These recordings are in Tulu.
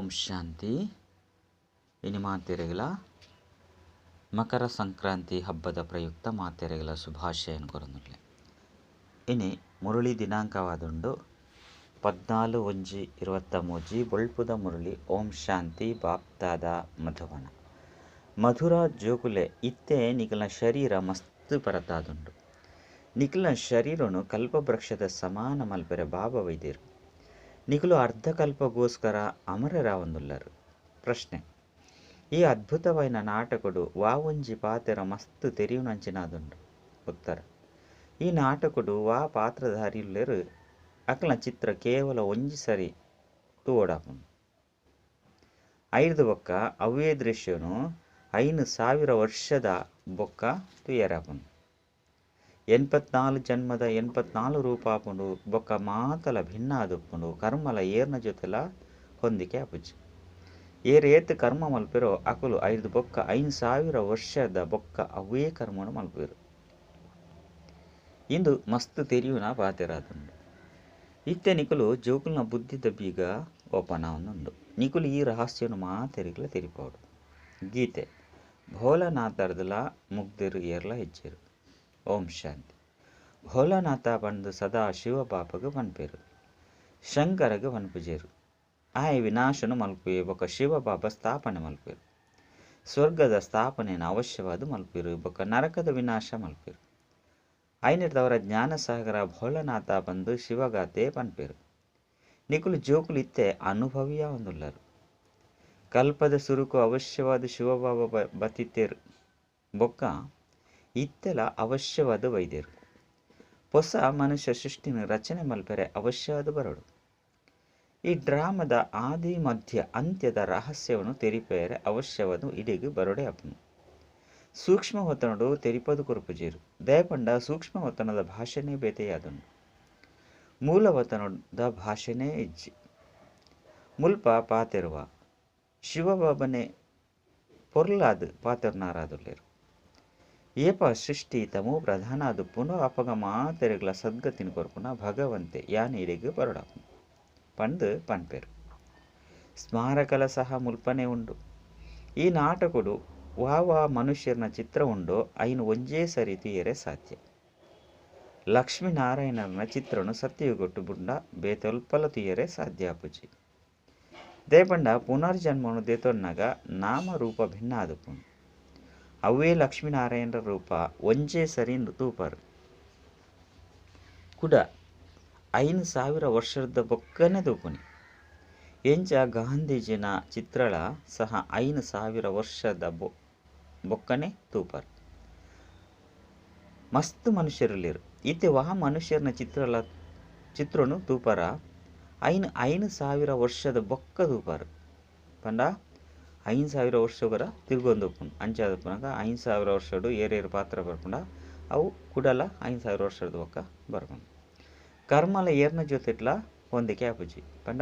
ಓಂ ಶಾಂತಿ. ಇನಿ ಮಾತೆರೆಗಳ ಮಕರ ಸಂಕ್ರಾಂತಿ ಹಬ್ಬದ ಪ್ರಯುಕ್ತ ಮಾತೆರೆಗಳ ಶುಭಾಶಯನ್ ಕೊರೊಂದುಲ್ಲೆ. ಇನಿ ಮುರಳಿ ದಿನಾಂಕವಾದುಂಡು 14/1/23 ಬೊಳ್ಪುದ ಮುರಳಿ. ಓಂ ಶಾಂತಿ. ಬಾಪ್ತಾದ ಮಧುವನ ಮಧುರ ಜೋಕುಲೆ ಇತ್ತೆ ನಿಕಲ್ನ ಶರೀರ ಮಸ್ತ್ ಪರತಾದುಂಡು. ನಿಕಲ್ನ ಶರೀರನು ಕಲ್ಪವೃಕ್ಷದ ಸಮಾನ ಮಲ್ಪೆರೆ ಬಾಬಾ ವೈದ್ಯರು ನಿಕಲು ಅರ್ಧಕಲ್ಪಗೋಸ್ಕರ ಅಮರರಾವಂದುಲ್ಲರು. ಪ್ರಶ್ನೆ: ಈ ಅದ್ಭುತವಾಯಿನ ನಾಟಕಡು ವಾ ಒಂಜಿ ಪಾತೆರ ಮಸ್ತ್ ತೆರಿಯುನಂಚಿನಾದುಂಡು? ಉತ್ತರ: ಈ ನಾಟಕಡು ವಾ ಪಾತ್ರಧಾರಿಯುಲ್ಲೆರು ಅಕಲ್ನ ಚಿತ್ರ ಕೇವಲ ಒಂಜಿ ಸರಿ ತೂವೊಡಾಪುಂಡು. ಐರ್ದ್ ಬೊಕ್ಕ ಅವ್ವೇ ದೃಶ್ಯನು 5000 ವರ್ಷದ ಬೊಕ್ಕ ತೂಯೆರಾಪುಂಡು. 84 ಜನ್ಮದ 84 ರೂಪ ಆಪುಂಡು. ಬೊಕ್ಕ ಮಾತಲ ಭಿನ್ನ ಆದುಪ್ಪುಂಡು. ಕರ್ಮಲ ಏರ್ನ ಜೊತೆಲ ಹೊಂದಿಕೆ ಆಪುಜಿ. ಏರೇತ್ ಕರ್ಮ ಮಲ್ಪೆರೋ ಅಕುಲು ಐರ್ದ್ ಬೊಕ್ಕ 5000 ವರ್ಷದ ಬೊಕ್ಕ ಅವ್ವೇ ಕರ್ಮನು ಮಲ್ಪೆರು. ಇಂದು ಮಸ್ತ್ ತೆರಿಯುನ ಪಾತೆರಾದುಂಡು. ಇತ್ತೆ ನಿಕುಲು ಜೋಕುಲ್ನ ಬುದ್ಧಿದ ಬೀಗ ಓಪನ್ ಆವೊಂದುಂಡು. ನಿಕುಲು ಈ ರಹಸ್ಯನು ಮಾತೆರಿಗ್ಲ ತೆರಿಪಾವೊಡು. ಗೀತೆ ಭೋಲನಾಥರ್ದಲ ಮುಗ್ದೆರು ಏರ್ಲ ಇಜ್ಜೆರು. ಓಂ ಶಾಂತಿ. ಭೋಲನಾಥ ಪಂದು ಸದಾ ಶಿವಬಾಬಗ್ ಪನ್ಪೆರು, ಶಂಕರಗ್ ಪನ್ಪುಜೆರು. ಆಯೆ ವಿನಾಶನು ಮಲ್ಪುವೆ ಬೊಕ್ಕ ಶಿವಬಾಬ ಸ್ಥಾಪನೆ ಮಲ್ಪೆರು. ಸ್ವರ್ಗದ ಸ್ಥಾಪನೆಯನ್ನು ಅವಶ್ಯವಾದ ಮಲ್ಪೆರು ಬೊಕ್ಕ ನರಕದ ವಿನಾಶ ಮಲ್ಪೆರು. ಐನೆರ್ದವರ ಜ್ಞಾನಸಾಗರ ಭೋಲನಾಥ ಬಂದು ಶಿವಗಾತೆ ಪನ್ಪೆರು. ನಿಕುಲು ಜೋಕುಲು ಇತ್ತೆ ಅನುಭವಿಯ ಒಂದುಲ್ಲರು. ಕಲ್ಪದ ಸುರುಕು ಅವಶ್ಯವಾದ ಶಿವಬಾಬ ಬತ್ತಿತ್ತೇರು ಬೊಕ್ಕ ಇತ್ತೆಲ ಅವಶ್ಯವಾದ ವೈದ್ಯರು. ಹೊಸ ಮನುಷ್ಯ ಸೃಷ್ಟಿನ ರಚನೆ ಮಲ್ಪೆರೆ ಅವಶ್ಯವಾದ ಬರೋಡು. ಈ ಡ್ರಾಮದ ಆದಿ ಮಧ್ಯ ಅಂತ್ಯದ ರಹಸ್ಯವನ್ನು ತೆರಿಪೇರೆ ಅವಶ್ಯವಾದ ಇಡಿಗೆ ಬರೋಡೆ ಅಪ್ಪನು. ಸೂಕ್ಷ್ಮ ವತನಡು ತೆರಿಪದು ಕೊರುಪುಜೇರು. ದಯಪಂಡ ಸೂಕ್ಷ್ಮ ವತನದ ಭಾಷೆನೇ ಬೇತೆಯಾದುಂಡು, ಮೂಲ ವತನದ ಭಾಷೆನೇ ಇಜ್ಜಿ. ಮುಲ್ಪ ಪಾತೆರುವ ಶಿವಬಾಬನೇ ಪೊರ್ಲಾದ್ ಪಾತೆರ್ನಾರಾದುಲ್ಲೇರು. ಏಪ ಸೃಷ್ಟಿ ತಮೋ ಪ್ರಧಾನ ಆದುಪ್ಪುಂಡು ಅಪಗ ಮಾತೆರೆಗ್ಲ ಸದ್ಗತಿನ ಕೊರ್ಪುನ ಭಗವಂತೆ ಯಾನ್ ಇಡೆಗ್ ಬರೋಡಾಪುಂಡು ಪಂದು ಪನ್ಪೆರು. ಸ್ಮಾರಕಲ ಸಹ ಮುಲ್ಪನೆ ಉಂಡು. ಈ ನಾಟಕಡು ವಾ ವಾ ಮನುಷ್ಯರ್ನ ಚಿತ್ರ ಉಂಡೋ ಐನು ಒಂಜೇ ಸರಿ ತೂಯೆರೆ ಸಾಧ್ಯ. ಲಕ್ಷ್ಮೀನಾರಾಯಣನ ಚಿತ್ರನು ಸತ್ಯಯುಗೊಟ್ಟು ಬುಂಡ ಬೇತೊಲ್ಪಲ ತೂಯೆರೆ ಸಾಧ್ಯ ಆಪುಜಿ. ದೇಪಂಡ ಪುನರ್ಜನ್ಮನು ದೇತೊನ್ನಾಗ ನಾಮರೂಪ ಭಿನ್ನ ಆದುಪ್ಪುಂಡು. ಅವೇ ಲಕ್ಷ್ಮೀನಾರಾಯಣರ ರೂಪ ಒಂಜೇ ಸರಿ ತೂಪರು. ಕುಡ 5000 ವರ್ಷದ ಬೊಕ್ಕನೆ ತೂಪುನಿ. ಎಂಚ ಗಾಂಧೀಜಿನ ಚಿತ್ರಳ ಸಹ 5000 ವರ್ಷದ ಬೊಕ್ಕನೆ ತೂಪರು. ಮಸ್ತ್ ಮನುಷ್ಯರುಲ್ಲೇರು. ಇತ್ತೆ ವಾ ಮನುಷ್ಯರನ ಚಿತ್ರನು ತೂಪರ 5000 ವರ್ಷದ ಬೊಕ್ಕ ತೂಪರು. ಪಂಡ 5000 ವರ್ಷ ತಿರ್ಗೊಂದುಪ್ಪುಂಡು. ಅಂಚಾದಪ್ಪುನಗ 5000 ವರ್ಷಡು ಏರೇರು ಪಾತ್ರ ಬರ್ಪುಂಡ ಅವು ಕುಡಲ 5000 ವರ್ಷದ ಬೊಕ್ಕ ಬರ್ಪುಂಡು. ಕರ್ಮಲ ಏರ್ನ ಜೊತೆಟ್ಲ ಹೊಂದಿಕೆ ಆಪುಜಿ. ಪಂಡ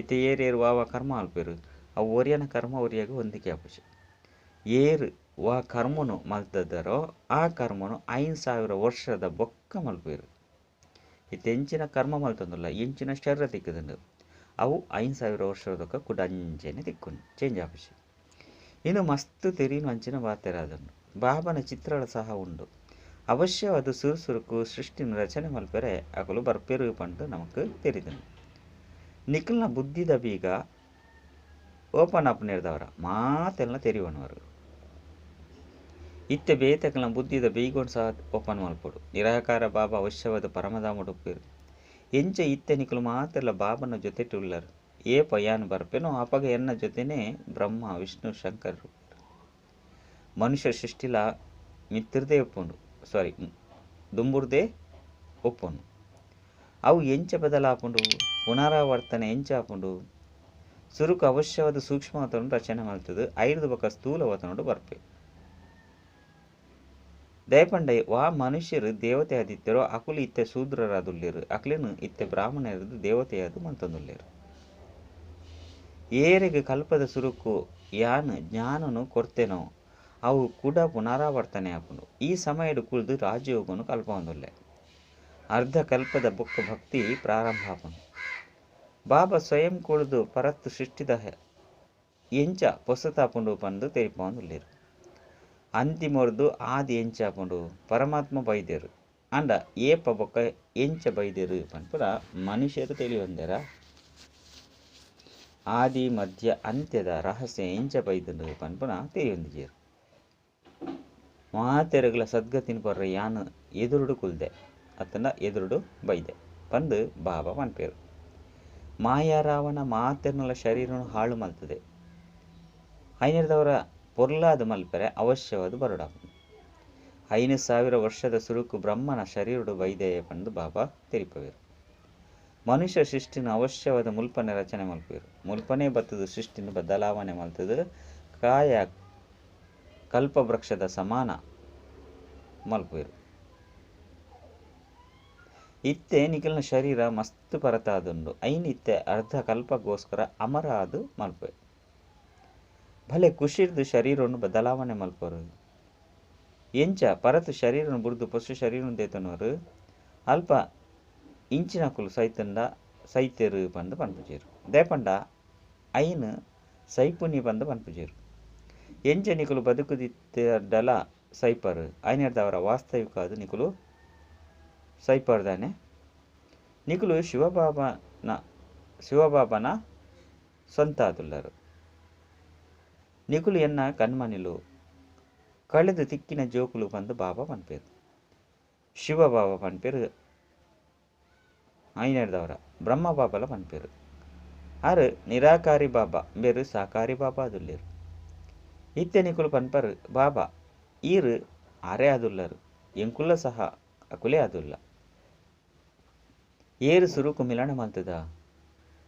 ಇತ್ತೆ ಏರೇರು ವಾ ಕರ್ಮ ಅಲ್ಪೆರು ಅವು ಒರಿಯನ ಕರ್ಮ ಒರಿಯಾಗ ಹೊಂದಿಕೆ ಆಪುಜಿ. ಏರು ವಾ ಕರ್ಮನು ಮಲ್ತದರೋ ಆ ಕರ್ಮನು 5000 ವರ್ಷದ ಬೊಕ್ಕ ಮಲ್ಪೆರು. ಇತ್ತೆ ಎಂಚಿನ ಕರ್ಮ ಮಲ್ತೊಂದುಲ್ಲ ಎಂಚಿನ ಶರೀರ ತಿಕ್ಕುದುಂಡು ಅವು 5000 ವರ್ಷದೊಕ್ಕ ಕುಡ ಅಂಚೆನೆ ತಿಕ್ಕುಂಡು, ಚೇಂಜ್ ಆಪುಜಿ. ಇನ್ನು ಮಸ್ತ್ ತೆರಿನು ಅಂಚಿನ ಪಾತೆರಾದುಂಡು. ಬಾಬನ ಚಿತ್ರಳ ಸಹ ಉಂಡು. ಅವಶ್ಯವಾದ ಸುರುಸುರುಕು ಸೃಷ್ಟಿನ ರಚನೆ ಮಲ್ಪೆರೆ ಅಕಲು ಬರ್ಪೆರು ಪಂದು ನಮಕ್ ತೆರಿದುಂಡು. ನಿಕಲ್ನ ಬುದ್ಧಿದ ಬೀಗ ಓಪನ್ ಅಪ್ ನೇರ್ದವರ ಮಾತೆಲ್ಲ ತೆರಿವನವರು. ಇತ್ತೆ ಬೇತಕಲ್ನ ಬುದ್ಧಿದ ಬೀಗೊಂಡು ಸಹ ಓಪನ್ ಮಲ್ಪೊಡು. ನಿರಾಕಾರ ಬಾಬಾ ಅವಶ್ಯವಾದ ಪರಮಧಾಮಡು ಉಪ್ಪೇರು. ಎಂಚ ಇತ್ತೆ ನಿಕಲು ಮಾತೆಲ್ಲ ಬಾಬನ ಜೊತೆಟು ಉಲ್ಲರು. ಏಪ ಯಾನ್ ಬರ್ಪೇನೋ ಅಪಗ ಎನ್ನ ಜೊತೆನೇ ಬ್ರಹ್ಮ ವಿಷ್ಣು ಶಂಕರ್ ಮನುಷ್ಯ ಸೃಷ್ಟಿಲ ಮಿತ್ರದೇ ಒಪ್ಪುಂಡು, ಸಾರಿ ದುಂಬುರ್ದೇ ಒಪ್ಪುಂಡು. ಅವು ಎಂಚ ಬದಲಾಪುಂಡು, ಪುನರಾವರ್ತನೆ ಎಂಚ ಆಪುಂಡು. ಸುರುಕು ಅವಶ್ಯವಾದ ಸೂಕ್ಷ್ಮವತನು ರಚನೆ ಮಲ್ತದು ಐರ್ದು ಬೊಕ್ಕ ಸ್ಥೂಲವತನುಡು ಬರ್ಪೆ. ದಯಪಂಡ ವಾ ಮನುಷ್ಯರು ದೇವತೆ ಆದಿತ್ತರೋ ಅಕುಲು ಇತ್ತೆ ಶೂದ್ರರಾದುಲ್ಲೇರು, ಅಕ್ಲೇನು ಇತ್ತೆ ಬ್ರಾಹ್ಮಣರದು ದೇವತೆಯಾದು ಮಂತೊಂದುಲ್ಲೇರು. ಏರೆಗೆ ಕಲ್ಪದ ಸುರುಕು ಯಾನ್ ಜ್ಞಾನನು ಕೊರ್ತೇನೋ ಅವು ಕೂಡ ಪುನರಾವರ್ತನೆ ಆಪುಂಡು. ಈ ಸಮಯಡು ಕುಳಿದು ರಾಜಯೋಗನು ಕಲ್ಪೊಂದುಲ್ಲೆ. ಅರ್ಧ ಕಲ್ಪದ ಬೊಕ್ಕ ಭಕ್ತಿ ಪ್ರಾರಂಭ ಆಪುಂಡು. ಬಾಬಾ ಸ್ವಯಂ ಕುಳಿದು ಪರತ್ತು ಸೃಷ್ಟಿದ ಎಂಚ ಪೊಸತಾಪುಂಡು ಪಂದು ತೆರಿಪೊಂದುಲ್ಲೆರ್. ಅಂತಿಮೊರ್ದು ಆದಿ ಎಂಚಾಪುಂಡು ಪರಮಾತ್ಮ ಬೈದೆರು ಅಂಡ ಏಪ ಬೊಕ್ಕ ಎಂಚ ಬೈದೆರು ಪನ್ಪುನ ಮನುಷ್ಯರು ತಿಳಿಯೊಂದೆರ. ಆದಿ ಮಧ್ಯ ಅಂತ್ಯದ ರಹಸ್ಯ ಎಂಚ ಬೈದುಂಡು ಪನ್ಪುನ ತಿಳಿಯೊಂದಿಜೆರ್. ಮಾತೆರುಗಳ ಸದ್ಗತಿನ ಪೊರ್ರ ಯಾನ್ ಎದುರುಡು ಕುಲ್ದೆ ಅತ್ತಂಡ ಎದುರುಡು ಬೈದೆ ಪಂದು ಬಾಬಾ ಪನ್ಪೆರು. ಮಾಯಾ ರಾವಣ ಮಾತೆರ್ನಲ ಶರೀರನು ಹಾಳು ಮಲ್ತದೆ. ಐನೆರ್ದವರ ಪೊರ್ಲಾದ ಮಲ್ಪೆರೆ ಅವಶ್ಯವಾದ ಬರಡಾಪುಂಡು. 5000 ವರ್ಷದ ಸುರುಕು ಬ್ರಹ್ಮನ ಶರೀರಡು ಬೈದೆ ಪಂದು ಬಾಬಾ ತೆರಿಪವೆರು. ಮನುಷ್ಯ ಸೃಷ್ಟಿನ ಅವಶ್ಯವಾದ ಮುಲ್ಪನೆ ರಚನೆ ಮಲ್ಪೆರು. ಮುಲ್ಪನೆ ಬತ್ತದ ಸೃಷ್ಟಿನ ಬದಲಾವಣೆ ಮಲ್ತದ ಕಾಯ ಕಲ್ಪವೃಕ್ಷದ ಸಮಾನ ಮಲ್ಪೆರು. ಇತ್ತೆ ನಿಖಲ್ನ ಶರೀರ ಮಸ್ತ್ ಪರತಾದುಂಡು. ಐನ್ ಇತ್ತೆ ಅರ್ಧ ಕಲ್ಪಗೋಸ್ಕರ ಅಮರ ಅದು ಮಲ್ಪೆ. ಭಲೆ ಖುಷಿರ್ದು ಶರೀರವನ್ನು ಬದಲಾವಣೆ ಮಲ್ಪರು. ಎಂಚ ಪರತು ಶರೀರನು ಬುಡ್ದು ಪಶು ಶರೀರನು ದೇತನವರು ಅಲ್ಪ ಇಂಚಿನಕುಲು ಸೈತಂಡ ಸೈತೆರು ಪಂದು ಪನ್ಪುಜೆರು. ದೇಪಂಡ ಐನ್ ಸೈಪುನಿ ಪಂದು ಪನ್ಪುಜೆರು. ಎಂಚ ನಿಕುಲು ಬದುಕುದಿತ್ತಡಲ ಸೈಪರು ಐನೆರ್ದವರ ವಾಸ್ತವಿಕ ಅದು ನಿಕುಲು ಸೈಪರ್ದಾನೆ. ನಿಕುಲು ಶಿವಬಾಬನ ಸ್ವಂತ ಆದುಲ್ಲರು. ನಿಕುಲು ಎನ್ನ ಕಣ್ಮನಿಲು ಕಳೆದು ತಿಕ್ಕಿನ ಜೋಕುಲು ಪಂದು ಬಾಬಾ ಪನ್ಪೇರು. ಶಿವಬಾಬಾ ಪನ್ಪೇರು ಐನೆರ್ದವರ ಬ್ರಹ್ಮ ಬಾಬಲ ಪನ್ಪೇರು. ಆರು ನಿರಾಕಾರಿ ಬಾಬಾ ಬೇರು ಸಾಕಾರಿ ಬಾಬಾ ಅದುಲ್ಲೇರು. ಇತ್ತೆ ನಿಕುಲು ಪನ್ಪರು ಬಾಬಾ ಈರು ಆರೇ ಆದುಲ್ಲರು ಎಂಕುಲ್ಲ ಸಹ ಅಕುಲೇ ಆದುಲ್ಲ. ಏರು ಸುರುಕು ಮಿಲನ ಮಲ್ತದ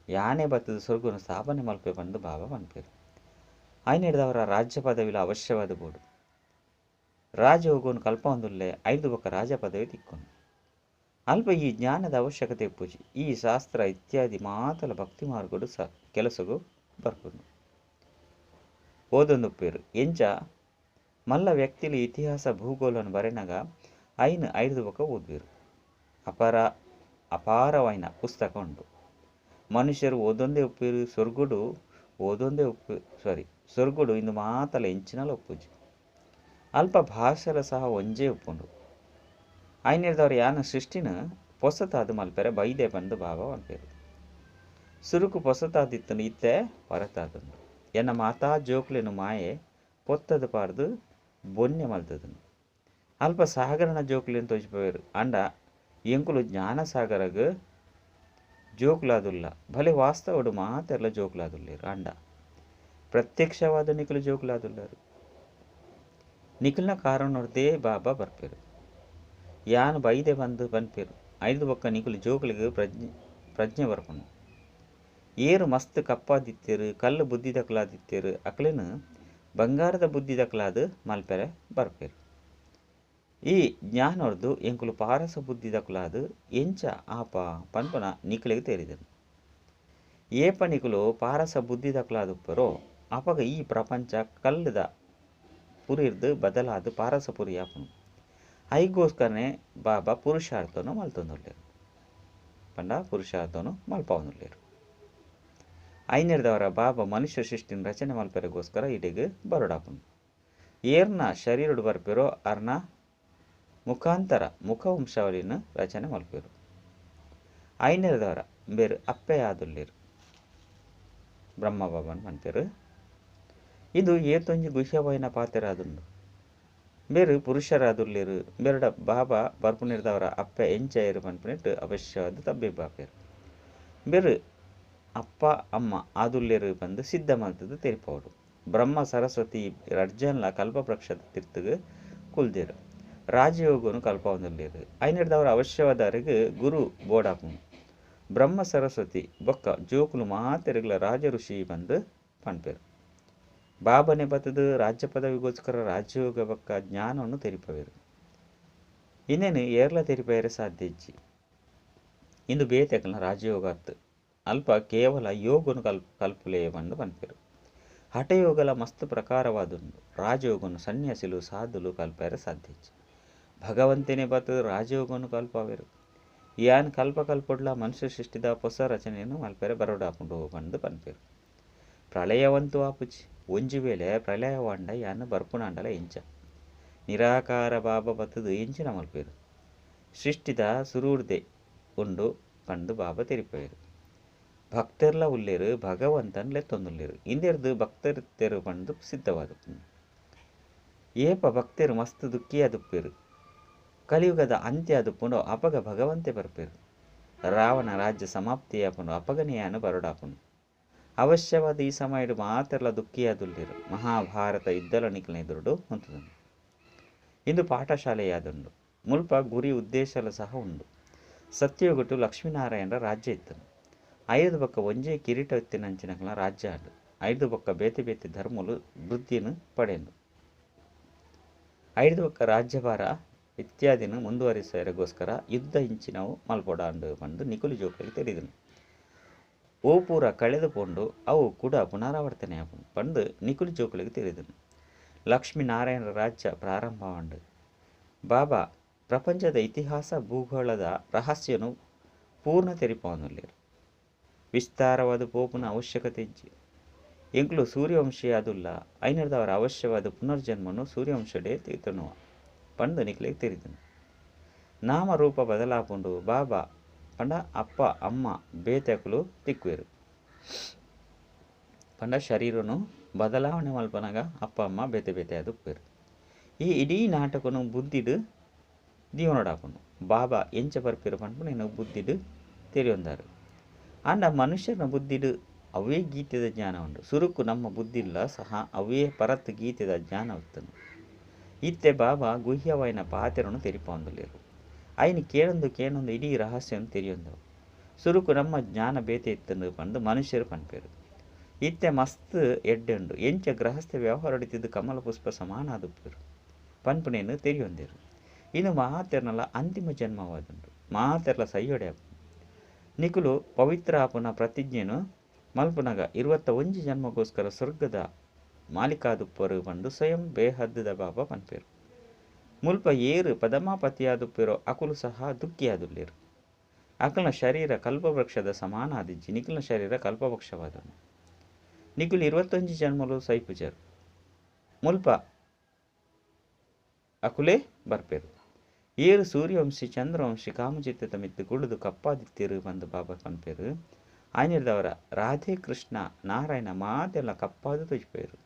ಯಾನೆ ಬತ್ತದ ಸ್ವರ್ಗನು ಸ್ಥಾಪನೆ ಮಲ್ಪೆ ಪಂದು ಬಾಬಾ ಪನ್ಪೇರು. ಐನೆರ್ದವರ ರಾಜ್ಯ ಪದವಿಲ ಅವಶ್ಯವಾದ ಬೋಡು. ರಾಜಯೋಗವನ್ನು ಕಲ್ಪೊಂದುಲ್ಲೆ ಐದು ಬೊಕ್ಕ ರಾಜ ಪದವಿ ತಿಕ್ಕೊನು. ಅಲ್ಪ ಈ ಜ್ಞಾನದ ಅವಶ್ಯಕತೆ ಪೂಜೆ ಈ ಶಾಸ್ತ್ರ ಇತ್ಯಾದಿ ಮಾತಲ ಭಕ್ತಿ ಮಾರ್ಗಡು ಸ ಕೆಲಸಗು ಬರ್ಪುನು. ಓದೊಂದುಪ್ಪೇರು. ಎಂಚ ಮಲ್ಲ ವ್ಯಕ್ತಿಲಿ ಇತಿಹಾಸ ಭೂಗೋಲನ್ನು ಬರೆನಾಗ ಐನು ಐದು ಬೊಕ್ಕ ಓದ್ಬೇರು. ಅಪಾರವಾಯಿನ ಪುಸ್ತಕ ಉಂಟು. ಮನುಷ್ಯರು ಓದೊಂದೇ ಉಪ್ಪೇರು. ಸ್ವರ್ಗುಡು ಓದೊಂದೇ ಉಪ್ಪು ಸಾರಿ ಸ್ವರ್ಗುಡು ಇಂದು ಮಾತಲ ಎಂಚಿನಲ ಒಪ್ಪುಜಿ. ಅಲ್ಪ ಭಾಷೆಲ ಸಹ ಒಂಜೇ ಉಪ್ಪುಂಡು. ಐನೆರ್ದವ್ರ ಯಾನ ಸೃಷ್ಟಿನ ಪೊಸತಾದ ಮಲ್ಪೆರೆ ಬೈದೆ ಬಂದು ಬಾಬಾ ಪನ್ಪೇರು. ಸುರುಕು ಪೊಸತಾದಿತ್ತನು ಇತ್ತೆ ಹೊರತಾದುಂಡು. ಎನ್ನ ಮಾತಾ ಜೋಕ್ಲೆನು ಮಾಯೆ ಪೊತ್ತದ ಪಾರ್ದು ಬೊನ್ನೆ ಮಲ್ತದನು. ಅಲ್ಪ ಸಾಗರನ ಜೋಕ್ಲೆನು ತೋಜಿಪವೇರು. ಅಂಡ ಎಂಕುಲು ಜ್ಞಾನ ಸಾಗರಗ್ ಜೋಕ್ಲಾದುಲ್ಲ. ಭಲೆ ವಾಸ್ತವಡು ಮಾತೆಲ್ಲ ಜೋಕ್ಲಾದುಲ್ಲೇರು. ಅಂಡ ಪ್ರತ್ಯಕ್ಷವಾದ ನಿಖಲು ಜೋಕ್ಲಾದುಲ್ಲರು. ನಿಖಲ್ನ ಕಾರಣದೇ ಬಾಬಾ ಬರ್ಪೇರು. ಯಾನ್ ಬೈದೆ ಬಂದು ಪನ್ಪೇರು. ಐದು ಬೊಕ್ಕ ನಿಕುಲು ಜೋಕ್ಲಿಗೆ ಪ್ರಜ್ಞೆ ಬರ್ಪುನು. ಏರು ಮಸ್ತ್ ಕಪ್ಪಾದಿತ್ತೇರು ಕಲ್ಲು ಬುದ್ಧಿ ದಕ್ಲಾದಿತ್ತೇರು ಅಕ್ಲೇನು ಬಂಗಾರದ ಬುದ್ಧಿ ದಕ್ಲಾದ ಮಲ್ಪೆರೆ ಬರ್ಪೇರು. ಈ ಜ್ಞಾನೊರ್ದು ಎಂಕುಲು ಪಾರಸ ಬುದ್ಧಿ ದಕ್ಲಾದ ಎಂಚ ಆಪ ಪನ್ಪುನ ನಿಕುಲಿಗೆ ತೇರಿದನು. ಏಪ ನಿಕುಲು ಪಾರಸ ಬುದ್ಧಿ ದಕ್ಲಾದುಪ್ಪರೋ ಅಪಗ ಈ ಪ್ರಪಂಚ ಕಲ್ಲುದ ಪುರಿರ್ದು ಬದಲಾದ ಪಾರಸ ಪುರಿ ಆಪುನು. ಐಗೋಸ್ಕರನೇ ಬಾಬಾ ಪುರುಷಾರ್ಥನು ಮಲ್ತೊಂದುಲ್ಲೆರು. ಪಂಡ ಪುರುಷಾರ್ಥನು ಮಲ್ಪವೊಂದುಲ್ಲೆರು. ಐನೆರ್ದವರ ಬಾಬಾ ಮನುಷ್ಯ ಸೃಷ್ಟಿನ ರಚನೆ ಮಲ್ಪೆರೆಗೋಸ್ಕರ ಇಡೆಗ್ ಬರಡಾಪುನು. ಏರ್ನ ಶರೀರಡು ಬರ್ಪೇರೋ ಅರ್ನ ಮುಖಾಂತರ ಮುಖವಂಶಾವಳಿನ ರಚನೆ ಮಲ್ಪೆರು. ಐನೆರ್ದವರ ಬೇರು ಅಪ್ಪೆ ಆದುಲ್ಲೆರು. ಬ್ರಹ್ಮ ಬಾಬನ್ ಪನ್ಪೇರು. ಇದು ಏತೊಂಜಿ ಗುಹ್ಯವಾಯಿನ ಪಾತೆರಾದುಂಡು. ಬೇರು ಪುರುಷರಾದುಲ್ಲೇರು. ಬೇರಡ ಬಾಬಾ ಬರ್ಪುನಿರ್ದವರ ಅಪ್ಪೆ ಎಂಚ ಏರು ಪನ್ಪುನೆಟ್ ಅವಶ್ಯವಾದ ತಬ್ಬಿಬ್ಬಾಪೇರು. ಬೇರು ಅಪ್ಪ ಅಮ್ಮ ಆದುಲ್ಲೇರು ಪಂದು ಸಿದ್ಧ ಮಲ್ತದ ತೆರಿಪವಡು. ಬ್ರಹ್ಮ ಸರಸ್ವತಿ ರಡ್ಜನ್ಲ ಕಲ್ಪವೃಕ್ಷದ ತಿರ್ತುಗು ಕುಲ್ದೇರು. ರಾಜಯೋಗನು ಕಲ್ಪವೊಂದುಲ್ಲೇರು. ಐನೆರ್ದವರ ಅವಶ್ಯವಾದವರೆಗೆ ಗುರು ಬೋಡಾಪುನು. ಬ್ರಹ್ಮ ಸರಸ್ವತಿ ಬೊಕ್ಕ ಜೋಕುಲು ಮಾತೆರುಗಳ ರಾಜ ಋಷಿ ಬಂದು ಪನ್ಪೇರು. ಬಾಬನೆ ಬತ್ತದ ರಾಜ್ಯ ಪದವಿಗೋಸ್ಕರ ರಾಜಯೋಗ ಬೊಕ್ಕ ಜ್ಞಾನವನ್ನು ತೆರಿಪವೇರು. ಇನ್ನೇನು ಏರ್ಲ ತೆರಿಪೇರೆ ಸಾಧ್ಯ ಇಜ್ಜಿ. ಇಂದು ಬೇತೆಕಲ್ನ ರಾಜಯೋಗ ಅತ್ತು ಅಲ್ಪ ಕೇವಲ ಯೋಗನು ಕಲ್ಪುಲೆ ಪಂದು ಪನ್ಪೇರು. ಹಠಯೋಗಲ ಮಸ್ತ್ ಪ್ರಕಾರವಾದುಂಡು. ರಾಜಯೋಗನು ಸನ್ಯಾಸಿಲು ಸಾಧುಲು ಕಲ್ಪೇರೆ ಸಾಧ್ಯ ಇಜ್ಜಿ. ಭಗವಂತನೇ ಬತ್ತದ ರಾಜಯೋಗನು ಕಲ್ಪವೇರು. ಯಾನ್ ಕಲ್ಪ ಕಲ್ಪೊಡ್ಲ ಮನುಷ್ಯ ಸೃಷ್ಟಿದ ಹೊಸ ರಚನೆಯನ್ನು ಮಲ್ಪೆರೆ ಬರೋಡಾಪುಂಡು ಪಂದ್ ಪನ್ಪೆರ್. ಪ್ರಳಯವಂತೂ ಆಪುಜಿ. ಒಂಜಿ ವೇಳೆ ಪ್ರಳಯವಾಂಡ ಯಾನ್ ಬರ್ಪುನಾಂಡಲ ಎಂಚ? ನಿರಾಕಾರ ಬಾಬಾ ಬತ್ತುದು ಎಂಚಿನ ಮಲ್ಪೆರ್? ಸೃಷ್ಟಿದ ಸುರೂರ್ದೆ ಉಂಡು ಪಂದ್ ಬಾಬಾ ತೆರಿಪೆರ್. ಭಕ್ತೆರ್ಲ ಉಲ್ಲೇರು ಭಗವಂತನ್ ಲೆತ್ತೊಂದುಲ್ಲೇರು. ಇಂದೆರ್ದು ಭಕ್ತರಿತ್ತೆರು ಪಂದ್ ಸಿದ್ಧವಾದುಪ್ಪುಂಡು. ಏಪ ಭಕ್ತೆರು ಮಸ್ತ್ ದುಃಖಿಯಾದುಪ್ಪೆರು. ಕಲಿಯುಗದ ಅಂತ್ಯ ಆದುಪ್ಪುಂಡು ಅಪಗ ಭಗವಂತೆ ಬರ್ಪೆರು. ರಾವಣ ರಾಜ್ಯ ಸಮಾಪ್ತಿಯಾಪುಂಡು ಅಪಗನೆ ಯಾನ್ ಬರೋಡಾಪುಂಡು. ಅವಶ್ಯವಾದ ಈ ಸಮಯಡ್ ಮಾತೆರ್ಲ ದುಃಖಿಯಾದುಲ್ಲೇರು. ಮಹಾಭಾರತ ಯುದ್ಧಲ ನಿಕಲ್ನ ಎದುರುಡು ಉಂತುದುಂಡು. ಇಂದು ಪಾಠಶಾಲೆಯಾದುಂಡು. ಮುಲ್ಪ ಗುರಿ ಉದ್ದೇಶಲ ಸಹ ಉಂಡು. ಸತ್ಯಯುಗಟು ಲಕ್ಷ್ಮೀನಾರಾಯಣರ ರಾಜ್ಯ ಇತ್ತನು. ಐದು ಬೊಕ್ಕ ಒಂಜೇ ಕಿರೀಟ ಇತ್ತಿನಂಚಿನಕಲ್ನ ರಾಜ್ಯ ಆಂಡ್. ಐದು ಬೊಕ್ಕ ಬೇತೆ ಬೇತೆ ಧರ್ಮಲು ವೃದ್ಧಿಯನ್ನು ಪಡೆಂಡು. ಐದು ಬೊಕ್ಕ ರಾಜ್ಯಭಾರ ಇತ್ಯಾದಿನ ಮುಂದುವರಿಸೋಸ್ಕರ ಯುದ್ಧ ಇಂಚಿನವು ಮಲ್ಪೊಡಾಂಡು ಪಂದು ನಿಕುಲು ಜೋಕುಲೆಗ್ ತೆರಿದುಂಡು. ಓ ಪೂರ ಕಳೆದುಕೊಂಡು ಅವು ಕೂಡ ಪುನರಾವರ್ತನೆ ಆಪುಂಡು ಪಂದು ನಿಕುಲು ಜೋಕುಲೆಗ್ ತೆರಿದುಂಡು. ಲಕ್ಷ್ಮೀನಾರಾಯಣರ ರಾಜ್ಯ ಪ್ರಾರಂಭವಾಂಡು. ಬಾಬಾ ಪ್ರಪಂಚದ ಇತಿಹಾಸ ಭೂಗೋಳದ ರಹಸ್ಯನು ಪೂರ್ಣ ತೆರಿಪಾವೊಂದುಲ್ಲೆರ್. ವಿಸ್ತಾರವಾದ ಪೋಪುನ ಅವಶ್ಯಕತೆ ಇಜ್ಜಿ. ಎಂಕುಲು ಸೂರ್ಯವಂಶಿ ಆದುಲ್ಲ. ಐನರ್ದವರ ಅವಶ್ಯವಾದ ಪುನರ್ಜನ್ಮನು ಸೂರ್ಯವಂಶಡೆ ತೀತನುವ ಪಂದ್ ನಿಕ್ಲೆಗ್ ತೆರಿದುಂಡು. ನಾಮರೂಪ ಬದಲಾಪುಂಡು. ಬಾಬಾ ಪಂಡ ಅಪ್ಪ ಅಮ್ಮ ಬೇತೆಕುಲು ತಿಕ್ಕುವೆರು. ಪಂಡ ಶರೀರನು ಬದಲಾವಣೆ ಮಲ್ಪನಗ ಅಪ್ಪ ಅಮ್ಮ ಬೇತೆ ಬೇತೆ ಆದುಪ್ಪೆರು. ಈ ಇಡೀ ನಾಟಕನು ಬುದ್ಧಿಡ್ ದೀವನೊಡಾಪುಂಡು. ಬಾಬಾ ಎಂಚ ಬರ್ಪೆರು ಪನ್ಪುನೆನ್ ಬುದ್ಧಿಡ್ ತೆರಿಯೊಂದಾರು. ಆಂಡ ಮನುಷ್ಯನ ಬುದ್ಧಿಡ್ ಅವೇ ಗೀತೆದ ಜ್ಞಾನ ಉಂಡು. ಸುರುಕು ನಮ್ಮ ಬುದ್ಧಿಲ್ಲ ಸಹ ಅವೇ ಪರತ್ ಗೀತೆದ ಜ್ಞಾನ ಉತ್ತುಂಡು. ಇತ್ತೆ ಬಾಬಾ ಗುಹ್ಯವಾಯಿನ ಪಾತೆರನು ತೆರಿಪಾವೊಂದುಲ್ಲೆರ್. ಐನ್ ಕೇಳೊಂದು ಕೇಳೊಂದು ಇಡೀ ರಹಸ್ಯನು ತೆರಿಯೊಂದವು. ಸುರುಕು ನಮ್ಮ ಜ್ಞಾನ ಬೇತೆ ಇತ್ತುಂಡು ಪಂದ್ ಮನುಷ್ಯರು ಪನ್ಪೆರು. ಇತ್ತೆ ಮಸ್ತ್ ಎಡ್ಡೆ ಉಂಡು. ಎಂಚ ಗೃಹಸ್ಥ ವ್ಯವಹಾರಡಿತಿದ್ದು ಕಮಲ ಪುಷ್ಪ ಸಮಾನ ಆದುಪ್ಪೆರು ಪನ್ಪುನೆನ್ ತೆರಿಯೊಂದೆರು. ಇನ್ನು ಮಾತೆರ್ನಲ ಅಂತಿಮ ಜನ್ಮವಾದುಂಡು. ಮಾತೆರ್ಲ ಸೈಯೊಡೆ ಆಪುಂಡು. ನಿಕುಲು ಪವಿತ್ರ ಆಪುನ ಪ್ರತಿಜ್ಞೆನು ಮಲ್ಪುನಗ 21 ಜನ್ಮಗೋಸ್ಕರ ಸ್ವರ್ಗದ ಮಾಲೀಕಾದುಪ್ಪರು ಪಂದು ಸ್ವಯಂ ಬೇಹದ್ದುದ ಬಾಬಾ ಪನ್ಪೆರು. ಮುಲ್ಪ ಏರು ಪದಮಾಪತಿಯಾದುಪ್ಪೆರೋ ಅಕುಲು ಸಹ ದುಃಖಿಯಾದುಲ್ಲೆರು. ಅಕಲ್ನ ಶರೀರ ಕಲ್ಪವೃಕ್ಷದ ಸಮಾನ ಆದಿಜ್ಜಿ. ನಿಕುಲ್ನ ಶರೀರ ಕಲ್ಪವೃಕ್ಷವಾದುಂಡು. ನಿಕುಲು 21 ಜನ್ಮಲು ಸೈಪುಜರು. ಮುಲ್ಪ ಅಕುಲೇ ಬರ್ಪೆರು. ಏರು ಸೂರ್ಯವಂಶಿ ಚಂದ್ರವಂಶಿ ಕಾಮಚಿತ್ತದ ಮಿತ್ತು ಕುಳಿದು ಕಪ್ಪಾದಿತ್ತೀರು ಪಂದು ಬಾಬಾ ಪನ್ಪೆರು. ಆಯ್ನಿರ್ದವರ ರಾಧೆ ಕೃಷ್ಣ ನಾರಾಯಣ ಮಾತೆಲ್ಲ ಕಪ್ಪಾದು ತೋಜಿಪೇರು.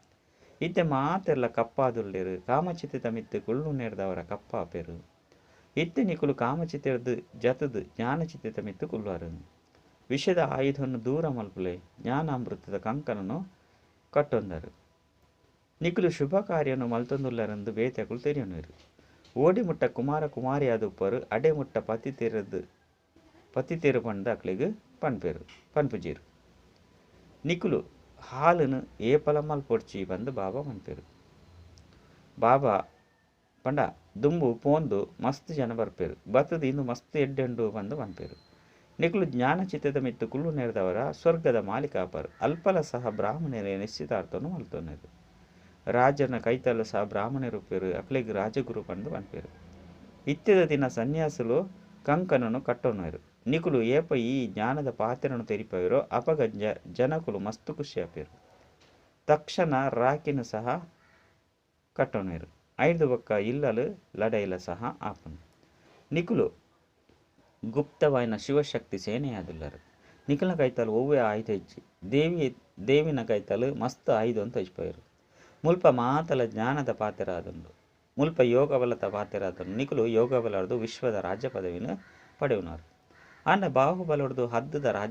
ಇತ್ತೆ ಮಾತೆಲ್ಲ ಕಪ್ಪಾದುಲ್ಲೇರು. ಕಾಮಚಿತ್ತದ ಮಿತ್ತು ಕುಳ್ಳು ನೇರ್ದವರ ಕಪ್ಪಾಪೆರು. ಇತ್ತೆ ನಿಕುಲು ಕಾಮಚಿತ್ತರ್ದು ಜತದು ಜ್ಞಾನಚಿತ್ತದ ಮಿತ್ತು ಕುಲ್ವಾರು. ವಿಷದ ಆಯುಧವನ್ನು ದೂರ ಮಲ್ಪುಲೆ ಜ್ಞಾನಾಮೃತದ ಕಂಕನನ್ನು ಕಟ್ಟೊಂದರು. ನಿಕುಲು ಶುಭ ಕಾರ್ಯವನ್ನು ಮಲ್ತೊಂದುಲ್ಲರೆಂದು ಬೇತೆಕುಲು ತೆರಿಯೊನುವೆರು. ಓಡಿ ಮುಟ್ಟ ಕುಮಾರ ಕುಮಾರಿಯಾದುಪ್ಪರು ಅಡೆ ಮುಟ್ಟ ಪತಿ ತೇರು ಪಂದ್ ಅಕ್ಲೆಗ್ ಪನ್ಪೆರು ಪನ್ಪುಜೆರು. ನಿಕುಲು ಹಾಲನ್ನು ಏಪಲ ಮಲ್ಪೊಡ್ಚಿ ಪಂದ್ ಬಾಬಾ ಪನ್ಪೆರು. ಬಾಬಾ ಪಂಡ ದುಂಬು ಪೋಂದು ಮಸ್ತ್ ಜನ ಬರ್ಪೆರು. ಬತ್ತುದು ಇಂದು ಮಸ್ತ್ ಎಡ್ಡೆ ಉಂಡು ಪಂದ್ ಪನ್ಪೆರು. ನಿಕುಲು ಜ್ಞಾನಚಿತ್ತದ ಮಿತ್ತು ಕುಳ್ಳು ನೇರ್ದವರ ಸ್ವರ್ಗದ ಮಾಲೀಕ ಆಪರು. ಅಲ್ಪಲ ಸಹ ಬ್ರಾಹ್ಮಣರೇ ನಿಶ್ಚಿತಾರ್ಥವನ್ನು ಮಲ್ತೊನೆರು. ರಾಜನ ಕೈತಲ ಸಹ ಬ್ರಾಹ್ಮಣರುಪ್ಪೆರು. ಅಕ್ಲೆಗ್ ರಾಜಗುರು ಪಂದ್ ಪನ್ಪೆರು. ಇತ್ತೆದ ದಿನ ಸನ್ಯಾಸುಲು ಕಂಕನನ್ನು ಕಟ್ಟೊನುವೆರು. ನಿಕುಲು ಏಪ ಈ ಜ್ಞಾನದ ಪಾತೆರನು ತೆರಿಪವೆರೋ ಅಪಗ ಜನಕುಲು ಮಸ್ತ್ ಖುಷಿಯಾಪೆರು. ತಕ್ಷಣ ರಾಕಿನ ಸಹ ಕಟ್ಟೊನುವೆರು. ಐದು ಬೊಕ್ಕ ಇಲ್ಲಲು ಲಡೈಲ ಸಹ ಆಪುಂಡು. ನಿಕುಲು ಗುಪ್ತವಾಯಿನ ಶಿವಶಕ್ತಿ ಸೇನೆಯಾದುಲ್ಲರು. ನಿಕುಲ್ನ ಕೈತಲ್ ಒವ್ವೆ ಆಯುಧ ಇಜ್ಜಿ. ದೇವಿನ ಕೈತಲ್ ಮಸ್ತ್ ಆಯುಧ ಅಂತ ತೋಜಿಪವೆರು. ಮುಲ್ಪ ಮಾತಲ ಜ್ಞಾನದ ಪಾತೆರ ಆದುಂಡು. ಮುಲ್ಪ ಯೋಗಬಲದ ಪಾತೆರ ಆದುಂಡು. ನಿಕುಲು ಯೋಗಬಲರ್ದು ವಿಶ್ವದ ರಾಜ್ಯ ಪದವಿನ ಪಡೆಯುವರು. ಆಂಡ ಬಾಹುಬಲರ್ದು ಹದ್ದುದ ರಾಜ್ಯ